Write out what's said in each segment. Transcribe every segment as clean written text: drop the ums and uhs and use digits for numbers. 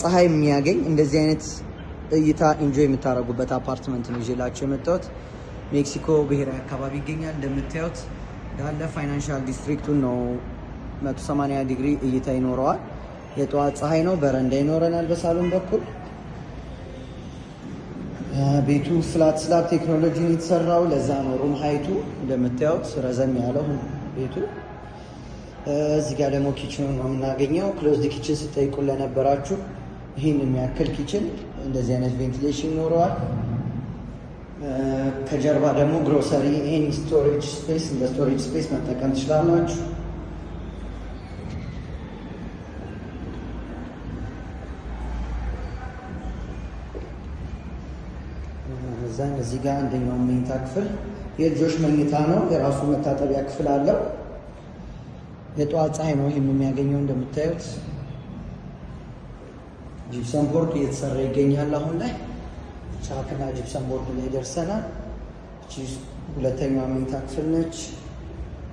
ፀሐይ የሚያገኝ እንደዚህ አይነት እይታ enjoy የምታደርጉበት አፓርትመንት ነው ይዤላችሁ የመጣሁት። ሜክሲኮ ብሔራዊ አካባቢ ይገኛል። እንደምታዩት እንዳለ financial district ኡን ነው፣ 180 ዲግሪ እይታ ይኖረዋል። የጠዋት ፀሐይ ነው። በረንዳ ይኖረናል በሳሎን በኩል። ቤቱ flat slab technology የተሰራው ለዛ ነው። Room height ኡ እንደምታዩት ረዘም ያለው ቤቱ። እዚህ ጋር ደግሞ kitchen ኑ ነው የምናገኘው። Closed kitchen ስትጠይቁን ለነበራችሁ ይህን የሚያክል kitchen እንደዚህ አይነት ventilation ይኖረዋል። ከጀርባ ደግሞ ግሮሰሪ፣ ይህን storage space እንደ storage space መጠቀም ትችላላችሁ። እዛን እዚህ ጋር አንደኛው መኝታ ክፍል የልጆች መኝታ ነው። የራሱ መታጠቢያ ክፍል አለው። የጠዋት ፀሐይ ነው ይህም የሚያገኘው። እንደምታዩት gypsum board እየተሰራ ይገኛል። አሁን ላይ ቻክና gypsum board ላይ ደርሰናል። እቺ ሁለተኛዋ መኝታ ክፍል ነች።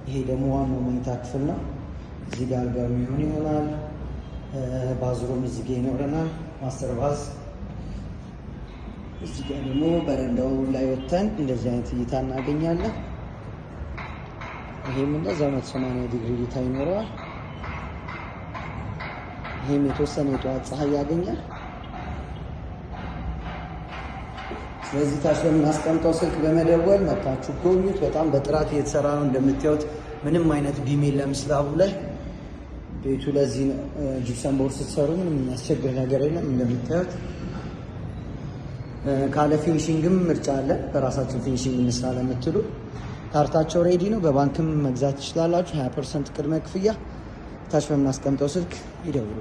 ይሄ ደግሞ ዋናው መኝታ ክፍል ነው። እዚህ ጋር አልጋ የሚሆን ይሆናል። Bathroom እዚህ ጋር ይኖረናል። Master bath። እዚህ ጋር ደግሞ በረንዳው ላይ ወጥተን እንደዚህ አይነት እይታ እናገኛለን። ይሄም እንደዛ 180 ዲግሪ እይታ ይኖረዋል። ይሄም የተወሰነ የጠዋት ፀሐይ ያገኛል። ስለዚህ ታች በምናስቀምጠው ስልክ በመደወል መታችሁ ጎብኙት። በጣም በጥራት እየተሰራ ነው። እንደምታዩት ምንም አይነት beam የለም slab ኡ ላይ። ቤቱ ለዚህ gypsum board ስትሰሩ ምንም የሚያስቸግር ነገር የለም። እንደምታዩት ካለ finishing ም ምርጫ አለ። በራሳችን finishing እንስራ ለምትሉ ካርታቸው ready ነው። በባንክም መግዛት ትችላላችሁ። 20% ቅድመ ክፍያ። ታች በምናስቀምጠው ስልክ ይደውሉ።